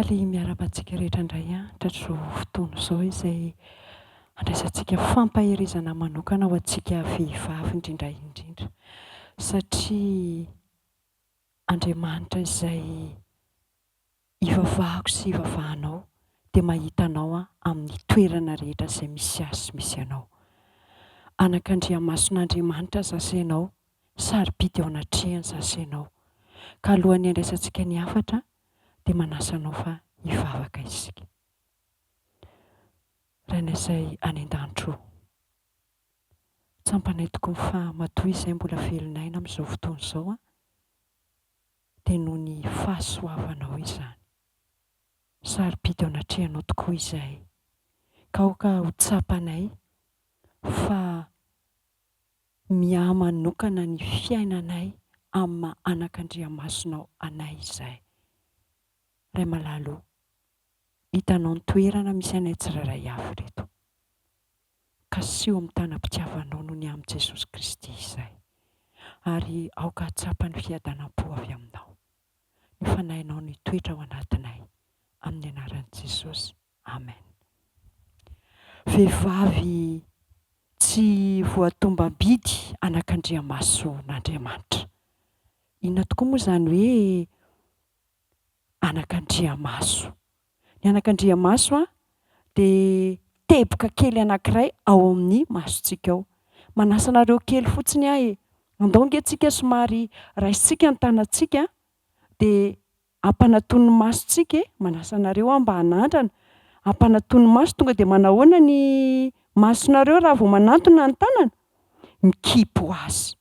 Faly miarahaba antsika rehetra indray tratry izao fotoana izao izay handraisantsika fampaherezana manokana ho antsika vehivavy indrindra indrindra satria Andriamanitra izay ivavahako sy ivavahanao dia mahita anao amin'ny toerana rehetra izay misy ahy sy misy anao. Anak'Andriamason'Andriamanitra za sy ianao, sarobidy eo anatrehany za sy ianao. Ka alohan'ny handraisantsika ny hafatra dia manasa anao fa hivavaka isika. Rainay izay any an-danitra o, tsampanay tokoa fa matoa izay mbola velon'aina amin'izao fotoana izao an, dia noho ny fahasoavanao izany. Sarobidy eo anatrehanao tokoa izahay, ka aoka ho tsapanay fa miha-manokana ny fiainanay amin'ny maha anak'Andriamasinao anay izahay. Ray malala o, hitanao ny toerana misy anay tsirairay avy ireto. Kasiho amin'ny tanam-pitiavanao noho ny amin'i Jesosy Kristy izahay, ary aoka hahatsapa ny fiadanam-po avy aminao. Ny Fanahinao no hitoetra ao anatinay. Amin'ny anaran'i Jesosy. Amen. Vehivavy tsy voatombam-bidy anak'Andriamason'Andriamanitra. Inona tokoa moa izany hoe anak'Andriamaso? Ny anakandriamaso dia teboka kely anankiray ao amin'ny masontsika ao. Manasa anareo kely fotsiny aho e! Andao ange tsika somary raisintsika ny tanantsika dia ampanatony ny masontsika e! Manasa anareo aho mba hanandrana. Ampanatony ny maso, tonga dia manahoana ny masonareo raha vao manantona ny tanana? Mikipy ho azy.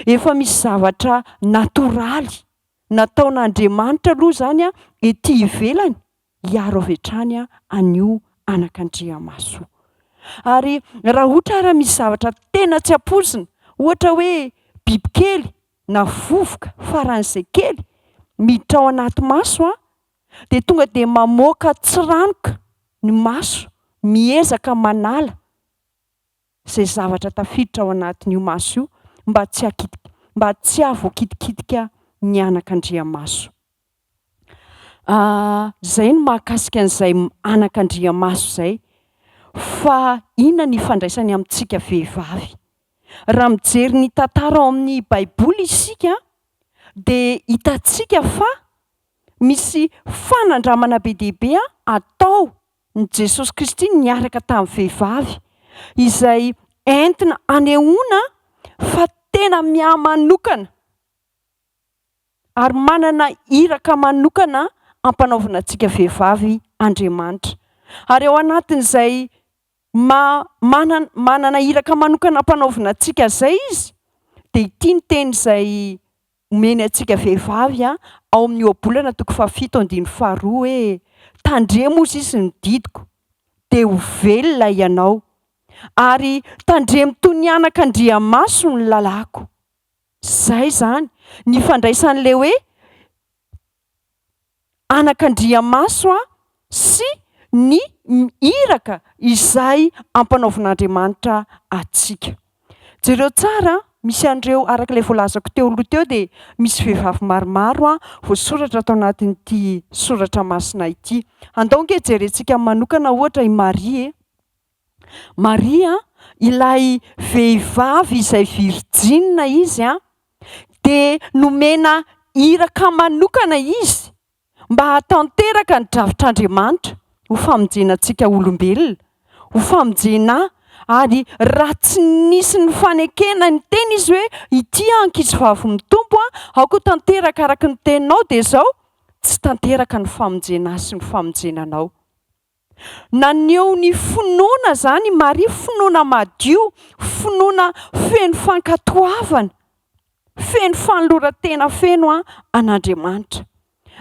Efa misy zavatra natoraly nataon'Andriamanitra aloha izany ety ivelany hiaro avy hatrany an'io anakandriamaso io. Ary raha ohatra ary misy zavatra tena tsy ampoizina, ohatra hoe bibikely na vovoka faran'izay kely miditra ao anaty maso dia tonga dia mamoaka tsiranoka ny maso, miezaka manala izay zavatra tafiditra ao anatin'io maso io mba tsy hakitika mba tsy hahavoakitikitika ny anakandriamaso. Izay no mahakasika an'izay anakandriamaso izay. Fa inona ny ifandraisany amintsika vehivavy? Raha mijery ny tantara ao amin'ny Baiboly isika dia hitantsika fa misy fanandramana be dia be atao ny Jesosy Kristy niaraka tamin'ny vehivavy, izay entina anehoana fa tena miaha-manokana ary manana iraka manokana ampanaovina antsika vehivavy Andriamanitra. Ary ao anatin'izay maha manana manana iraka manokana ampanaovina antsika izay Izy, dia ity ny teny izay Omeny antsika vehivavy ao amin'ny Ohabolana toko fahafito andininy faharoa hoe, Tandremo hozy izy ny didiko, dia ho velona ianao, ary tandremo toy ny anakandriamaso ny lalàko. Izay izany ny ifandraisan'ilay hoe anakandriamaso sy ny iraka izay ampanaovin'Andriamanitra antsika. Jereo tsara, misy an'ireo araka ilay voalazako teo aloha teo dia misy vehivavy maromaro voasoratra ato anatin'ity soratra masina ity. Andao ange jerentsika manokana ohatra i Maria e. Maria ilay vehivavy izay virjina izy dia nomena iraka manokana izy mba hahatanteraka ny drafitr'Andriamanitra ho famonjena antsika olombelona, ho famonjena ahy, ary raha tsy nisy ny fanekena niteny izy hoe ity aho ankizivavin'ny Tompo a, aoka ho tanteraka araka ny teninao, dia izao, tsy tanteraka ny famonjena ahy sy ny famonjena anao. Naneho ny finoana izany i Maria, finoana madio, finoana feno fankatoavana, feno fanoloran-tena feno an'Andriamanitra.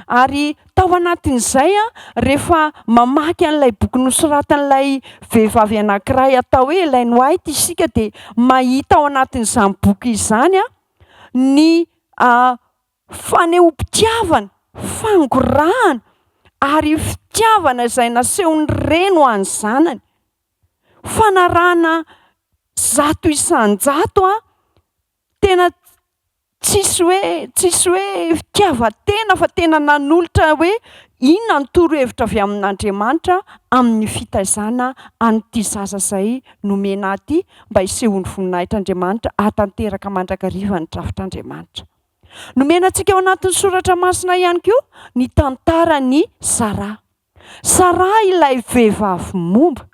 Ary tao anatin'izay, rehefa mamaky an'ilay boky nosoratan'ilay vehivavy anankiray atao hoe Ellen White isika dia mahita ao anatin'izany boky izany ny Fanehoam-pitiavana, fangorahana ary fitiavana izay nasehon'ny reny ho an'ny zanany. Fanarahana 100%, tena. Tsisy hoe tsisy hoe fitiavan-tena fa tena nanolotra hoe inona ny torohevitra avy amin'Andriamanitra amin'ny fitaizana an'ity zaza izay nomena ahy ity mba hisehoan'ny voninahitr'Andriamanitra hahatanteraka mandrakariva ny drafitr'Andriamanitra. Nomena antsika ao anatin'ny soratra masina ihany koa ny tantaran'i Saraha. Saraha ilay vehivavy momba.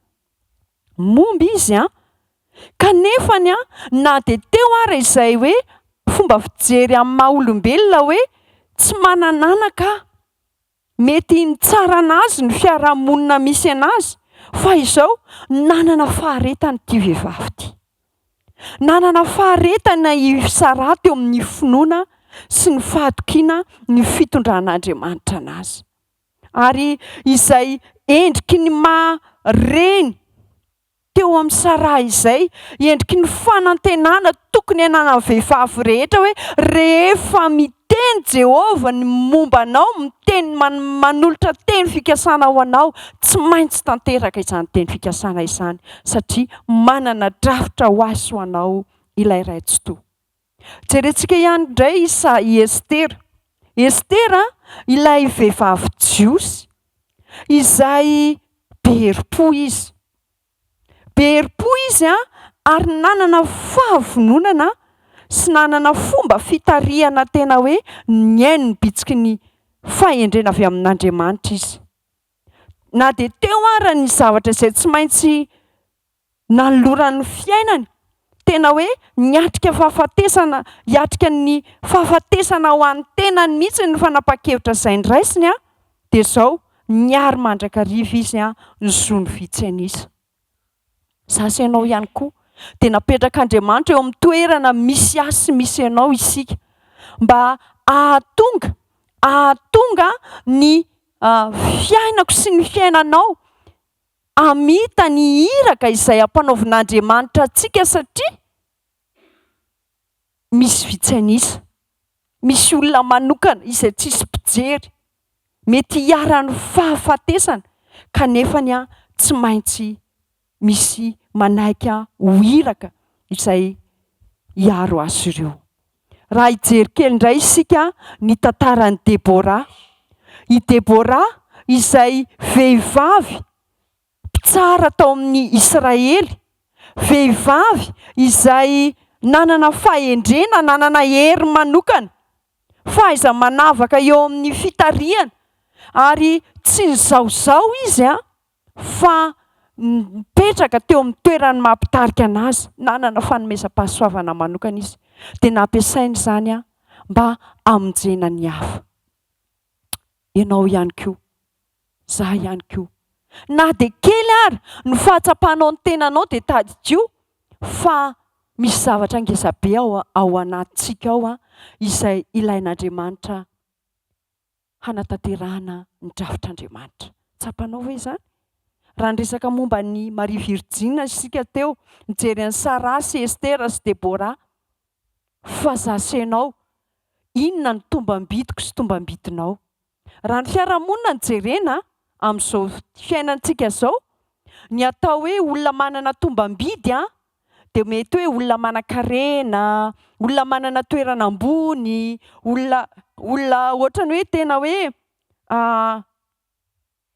Momba izy an! Kanefany an, na dia teo ara izay hoe fomba fijery amin'ny maha olombelona hoe tsy manan'anaka aho, mety nitsara an'azy ny fiarahamonina misy an'azy, fa izao, nanana faharetana ity vehivavy ity. Nanana faharetana i Saraha teo amin'ny finoana sy ny fahatokiana ny fitondran'Andriamanitra an'azy. Ary izay endriky ny maha reny teo amin'i Saraha izay, endriky ny fanantenana tokony hananan'ny vehivavy rehetra hoe rehefa miteny Jehovah ny momba anao, miteny manolotra teny fikasana ho anao, tsy maintsy tanteraka izany teny fikasana izany satria manana drafitra ho ahy sy ho anao ilay Ray Tsitoha. Jerentsika ihany indray i Sa i Estera. Estera ilay vehivavy jiosy izay be herim-po izy. Be herim-po izy ary nanana fahavononana sy nanana fomba fitarihana tena hoe nihaino ny bitsiky ny fahendrena avy amin'Andriamanitra izy. Na dia teo ara ny zavatra izay tsy maintsy nanolorany ny fiainany, tena hoe niatrika fahafatesana, hiatrika ny fahafatesana ho an'ny tenany mihitsy ny fanapahan-kevitra izay noraisiny, dia izao, niaro mandrakariva izy ny zon'ny vitsy an'isa. Izaho sy ianao ihany koa dia napetrak'Andriamanitra eo amin'ny toerana misy ahy sy misy ianao isika mba hahatonga, hahatonga ny fiainako sy ny fiainanao hamita ny iraka izay ampanaovin'Andriamanitra antsika satria misy vitsy an'isa, misy olona manokana izay tsisy mpijery, mety hiharan'ny fahafatesana kanefany tsy maintsy misy manaiky ho iraka izay hiaro azy ireo. Raha hijery kely indray isika ny tantaran'i Debora. I Debora izay vehivavy mpitsara tao amin'ny Israely, vehivavy izay nanana fahendrena, nanana hery manokana, fahaiza-manavaka eo amin'ny fitarihana ary tsy nizahozaho izy fa nipetraka teo amin'ny toeran'ny maha mpitarika anazy, nanana fanomezam-pahasoavana manokana izy, dia nampiasainy izany mba hamonjena ny hafa. Ianao ihany koa, izaho ihany koa. Na dia kely ary ny fahatsapanao ny tenanao dia tadidio fa misy zavatra ngezabe ao ao anatintsika ao izay ilain'Andriamanitra hanatanterahana ny drafitr'Andriamanitra. Tsapanao ve izany? Raha niresaka momba an'i Maria Virjina isika teo, nijery an'i Saraha sy Estera sy Debora, fa za sy ianao, inona no tombam-bidiko sy tombam-bidinao? Raha ny fiarahamonina no jerena, amin'izao fiainantsika izao, ny atao hoe olona manana tombam-bidy dia mety hoe olona manan-karena, olona manana toerana ambony, olona olona ohatran'ny hoe tena hoe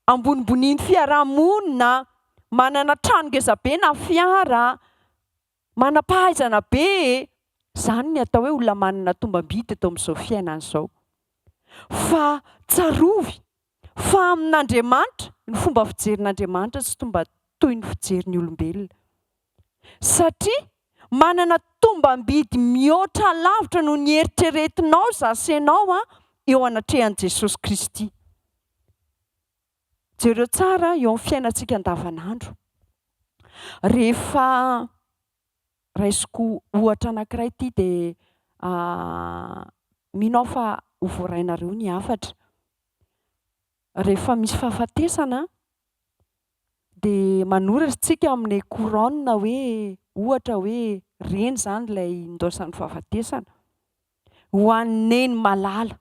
ambonimbonian'ny fiarahamonina, manana trano ngeza be na fiara, manam-pahaizana be e! Izany ny atao hoe olona manana tombam-bidy eto amin'izao fiainana izao. Fa tsarovy Fa amin'Andriamanitra, ny fomba fijerin'Andriamanitra tsy tomba toy ny fijerin'ny olombelona. Satria manana tombam-bidy mihoatra lavitra noho ny eritreretinao za sy ianao eo anatrehan'i Jesosy Kristy. Jereo tsara eo amin'ny fiainantsika andavanandro. Rehefa raisiko ohatra anankiray ity dia mino aho fa ho voarainareo ny hafatra. Rehefa misy fahafatesana dia manoratra isika amin'ny couronne hoe ohatra hoe reny izany ilay nindaosan'ny fahafatesana. Ho an'i Neny malala,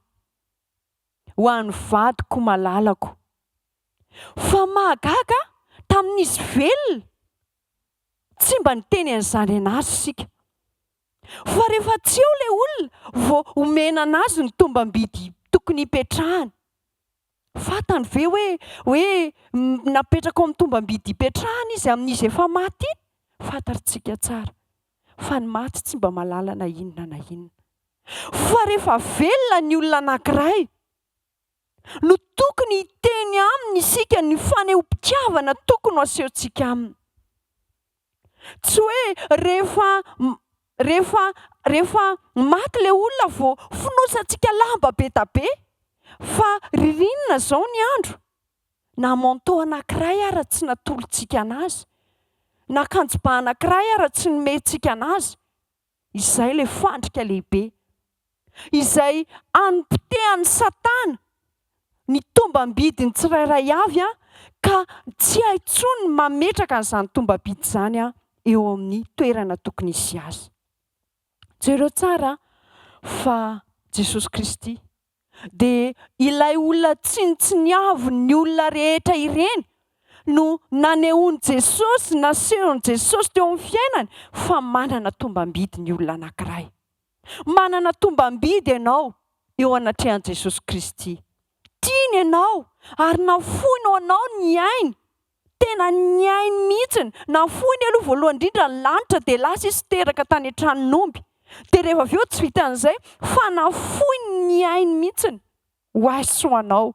ho an'ny vadiko malalako. Fa mahagaga tamin'izy velona tsy mba niteny an'izany an'azy isika. Fa rehefa tsy eo ilay olona vao omena anazy ny tombam-bidy tokony hipetrahany. Fantany ve hoe hoe napetraka ao amin'ny tombam-bidy hipetrahana izy amin'izy efa maty iny? Fantatrtsika tsara fa ny maty tsy mba mahalala na inona na inona. Fa rehefa velona ny olona anankiray no tokony hiteny aminy isika ny fanehoam-pitiavana tokony ho asehontsika aminy. Tsy hoe rehefa rehefa rehefa maty ilay olona vao fonosantsika lamba be da be fa ririnina izao ny andro, na manteau anankiray ara tsy natolotsika anazy, na akanjo-ba anankiray ara tsy nomentsika anazy. Izay ilay fandrika lehibe izay anopotehan'i Satana ny tombam-bidin'ny tsirairay avy ka tsy hay intsony ny mametraka an'izany tombam-bidy izany eo amin'ny toerana tokony hisy azy. Jereo tsara fa Jesosy Kristy dia ilay olona tsinontsiniavin'ny olona rehetra ireny no nanehoan'i Jesosy, nasehon'i Jesosy teo amin'ny fiainany fa manana tombam-bidy ny olona anankiray. Manana tombam-bidy ianao eo anatrehan'i Jesosy Kristy. Tiany ianao ary nafoiny ho anao ny ainy. Tena ny ainy mihitsiny. Nafoiny aloha voalohany indrindra ny lanitra dia lasa izy teraka tany an-tranon'omby. Dia rehefa avy eo tsy vitan'izay fa nafoiny ny ainy mihitsiny ho ahy sy ho anao.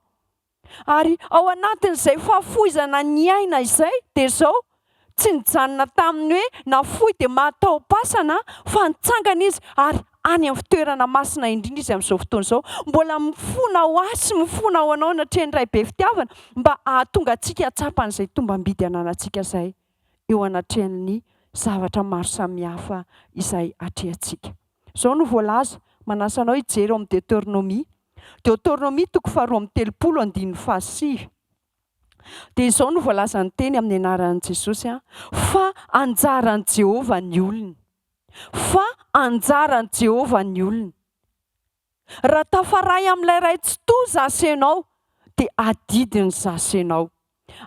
Ary ao anatin'izay fahafoizana ny aina izay dia izao, tsy nijanona tamin'ny hoe nafoy dia maty tao am-pasana fa nitsangana izy ary any amin'ny fitoerana masina indrindra izy amin'izao fotoana izao. Mbola mifona ho ahy sy mifona ho anao anatrehan'ny Ray be fitiavana mba hahatonga antsika hahatsapa an'izay tombam-bidy ananantsika izay eo anatrehan'ny zavatra maro samihafa izay atrehantsika. Izao no voalaza, manasa anao hijery ao amin'ny Deoteronomia. Deoteronomia toko faharoa amby 30 andininy fahasivy. Dia izao no voalazan'ny teny amin'ny anaran'i Jesosy, Fa anjaran'i Jehovah ny olony. Fa anjaran'i Jehovah ny olony. Raha tafaray amin'ilay Ray Tsitoha zasy ianao, dia adidiny zasy ianao.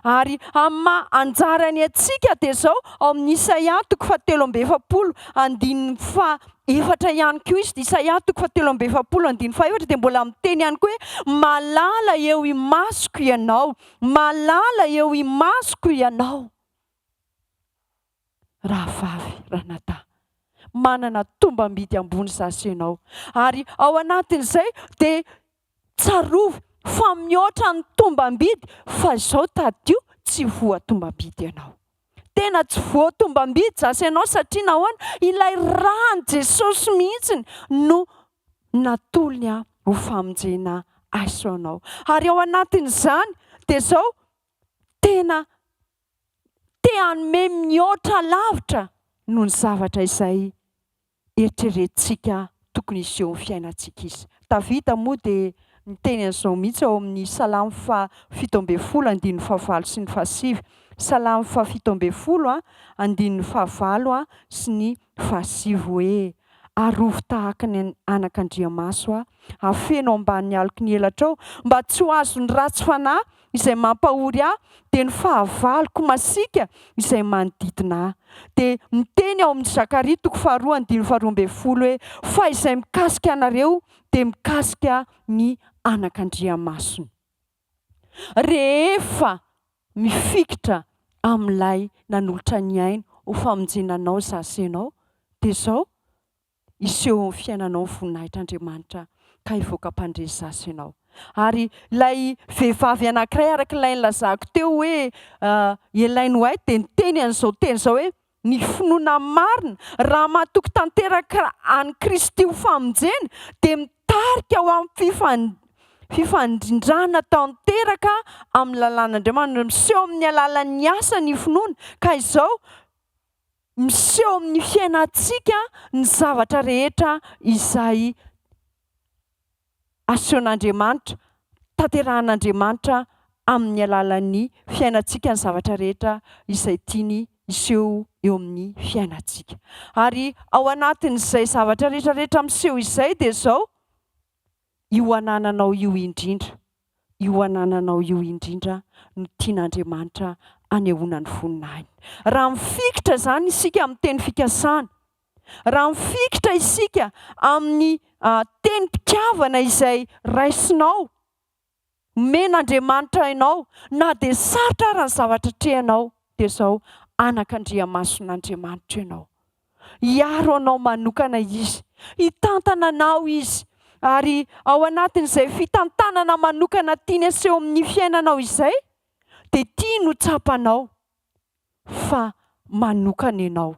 Ary amin'ny maha anjarany antsika dia izao, ao amin'ny Isaia toko fahatelo amby 40 andininy faha-efatra ihany koa izy, Isaia toko fahatelo amby 40 andininy faha-efatra dia mbola miteny ihany koa hoe, Malala eo imasoko ianao, malala eo imasoko ianao. Rahavavy, ranadahy, manana tombam-bidy ambony zasy ianao. Ary ao anatin'izay dia tsarovy fa mihoatra ny tombam-bidy fa izao tadidio tsy voa tombam-bidy ianao. Tena tsy voa tombam-bidy zasy ianao satria nahoana? Ilay ràn'i Jesosy mihitsy no natolony ho famonjena ahy sy anao. Ary ao anatin'izany dia izao, tena te hanome mihoatra lavitra noho ny zavatra izay eritreretintsika tokony hiseho amin'ny fiainantsika izy. Davida moa dia niteny an'izao mihitsy ao amin'ny Salamo faha 17 andininy fahavalo sy ny fahasivy. Salamo faha 17 andininy fahavalo sy ny fahasivy hoe, Arovy tahaka ny anakandriamaso aho, afeno ambanin'ny aloky ny elatrao, mba tsy ho azon'ny ratsy fanahy izay mampahory ahy, dia ny fahavaloko masiaka izay manodidina ahy. Dia miteny ao amin'ny Zakaria toko faharoa andininy faharoa ambin'ny folo hoe, Fa izay mikasika anareo dia mikasika ny anakandriamasony. Rehefa mifikitra amin'ilay nanolotra ny ainy ho famonjena anao zasy ianao, dia izao, hiseho eo amin'ny fiainanao ny voninahitr'Andriamanitra ka hivoaka mpandresy zasy ianao. Ary ilay vehivavy anankiray araka ilay nilazako teo hoe Elaine White dia niteny an'izao teny izao hoe, Ny finoana marina, raha matoky tanteraka an'i Kristy ho famonjena, dia mitarika ho amin'ny fifandrindrana tanteraka amin'ny lalàn'Andriamanitra. Miseho amin'ny alalan'ny asa ny finoana, ka izao, miseho amin'ny fiainantsika ny zavatra rehetra izay asehon'Andriamanitra, tanterahan'Andriamanitra amin'ny alalan'ny fiainantsika ny zavatra rehetra izay tiany hiseho eo amin'ny fiainantsika. Ary ao anatin'izay zavatra rehetra rehetra miseho izay dia izao, io anananao io indrindra, io anananao io indrindra no tian'Andriamanitra hanehoana ny voninahiny. Raha mifikitra izany isika amin'ny teny fikasana, Raha mifikitra isika amin'ny tenim-pitiavana izay raisinao, omen'Andriamanitra anao, na dia sarotra ara ny zavatra atrehanao, dia izao, anakandriamason'Andriamanitra ianao. Hiaro anao manokana Izy. Hitantana anao Izy. Ary ao anatin'izay fitantanana manokana tiany aseho amin'ny fiainanao izay, dia tiany ho tsapanao fa manokana ianao.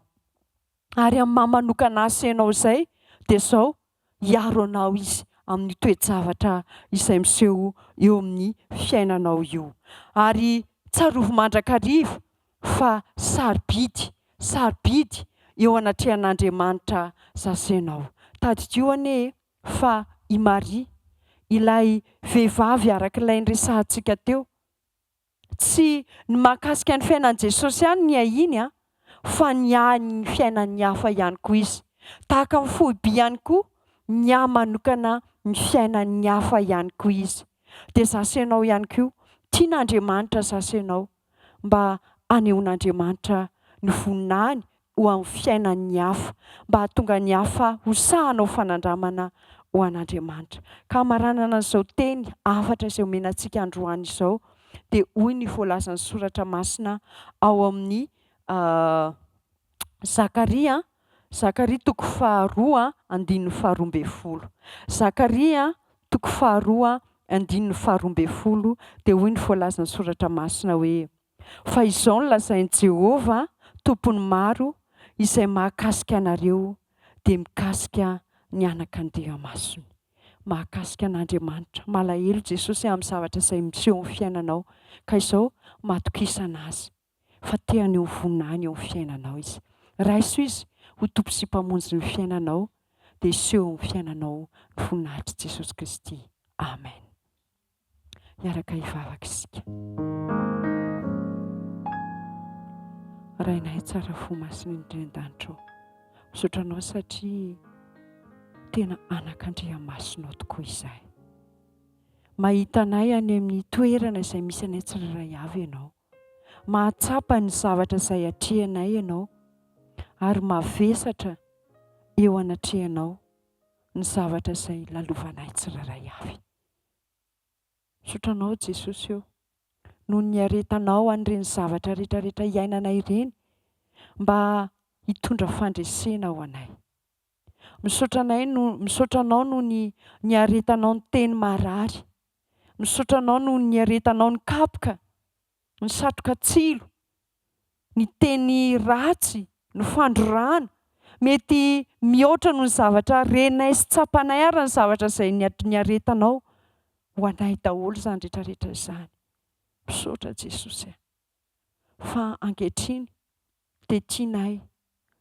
Ary amin'ny maha manokana azy ianao izay, dia izao, hiaro anao Izy amin'ny toe-javatra izay miseho eo amin'ny fiainanao io. Ary tsarovy mandrakariva fa sarobidy, sarobidy eo anatrehan'Andriamanitra zaza ianao. Tadidio anie e, fa i Maria, ilay vehivavy araka ilay niresahantsika teo, Tsy ny mahakasika ny fiainan'i Jesosy ihany ny ahiany an, fa niahy ny fiainan'ny hafa ihany koa izy. Tahaka ny foibe ihany koa, niahy manokana ny fiainan'ny hafa ihany koa izy. Dia za sy ianao ihany koa, tian'Andriamanitra za sy ianao mba hanehoan'Andriamanitra ny voninahiny ho amin'ny fiainan'ny hafa, mba hahatonga ny hafa ho sahy hanao fanandramana ho an'Andriamanitra. Ka hamaranana an'izao teny hafatra izay omena antsika androany izao, dia hoy ny voalazan'ny Soratra Masina ao amin'ny Zakaria, Zakaria toko faharoa andininy faharoa ambin'ny folo. Zakaria toko faharoa andininy faharoa ambin'ny folo dia hoy ny voalazan'ny Soratra Masina hoe, Fa izao no lazain'i Jehovah, Tompon'ny maro, izay mahakasika anareo dia mikasika ny anakandriamasony. Mahakasika an'Andriamanitra. Malahelo Jesosy amin'ny zavatra izay miseho amin'ny fiainanao. Ka izao, matokisana Azy, fa te haneho voninahiny eo amin'ny fiainanao Izy. Raiso Izy ho Tompo sy Mpamonjy ny fiainanao, dia hiseho eo amin'ny fiainanao ny voninahitr'i Jesosy Kristy. Amen. Hiaraka hivavaka isika. Rainay tsara fo masina indrindra an-danitra ô. Misaotra anao satria tena anakandriamasinao tokoa izahay. Mahita anay any amin'ny toerana izay misy anay tsirairay avy ianao. Mahatsapa ny zavatra izay atrehanay ianao ary mavesatra eo anatrehanao ny zavatra izay lalovanay tsirairay avy. Misaotra anao Jesosy ô, noho ny niaretanao an'ireny zavatra rehetrarehetra iainanay ireny mba hitondra fandresena ho anay. Misaotra anay no, misaotra anao noho ny niaretanao ny teny marary. Misaotra anao noho ny niaretanao ny kapoka, ny satroka tsilo, ny teny ratsy, ny fandrorana. Mety mihoatra noho ny zavatra renay sy tsapanay ary ny zavatra izay niaretanao ho anay daholo izany rehetrarehetra izany. Misaotra Jesosy a. Fa ankehitriny dia tianay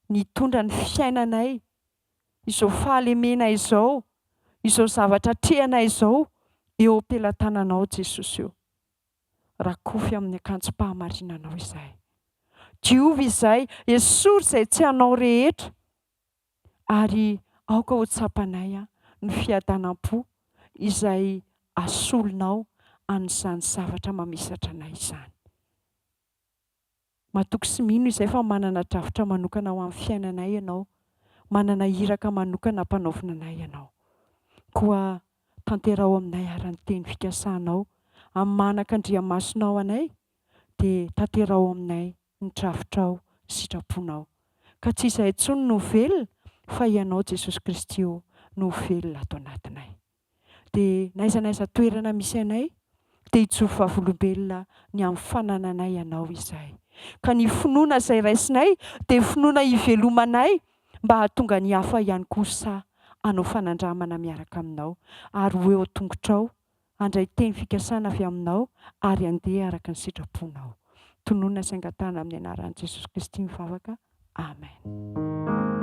ny hitondra ny fiainanay, izao fahalemena izao, izao zavatra atrehanay izao eo am-pelatananao Jesosy o. Rakofy amin'ny akanjom-pahamarinanao izahay. Diovy izahay, esory izay tsy anao rehetra, ary aoka ho tsapanay ny fiadanam-po izay asolonao an'izany zavatra mamesatra anay izany. Matoky sy mino izay fa manana drafitra manokana ho amin'ny fiainanay Ianao, manana iraka manokana ampanaovina anay Ianao. Koa tanteraho aminay ara ny teny fikasanao, amin'ny maha anakandriamasonao anay dia tanteraho aminay ny drafitrao, ny sitraponao. Ka tsy izahay intsony no ho velona fa Ianao Jesosy Kristy ô no ho velona ato anatinay. Dia n'aiza n'aiza toerana misy anay dia hijoro vavolombelona ny amin'ny fanananay Anao izahay. Ka ny finoana izay raisinay dia finoana hivelomanay mba hahatonga ny hafa ihany koa sahy hanao fanandramana miaraka aminao ary ho eo an-tongotrao, handray teny fikasana avy aminao ary handeha araka ny sitraponao. Tononina sy angatahana amin'ny anaran'i Jesosy Kristy ny vavaka. Amen.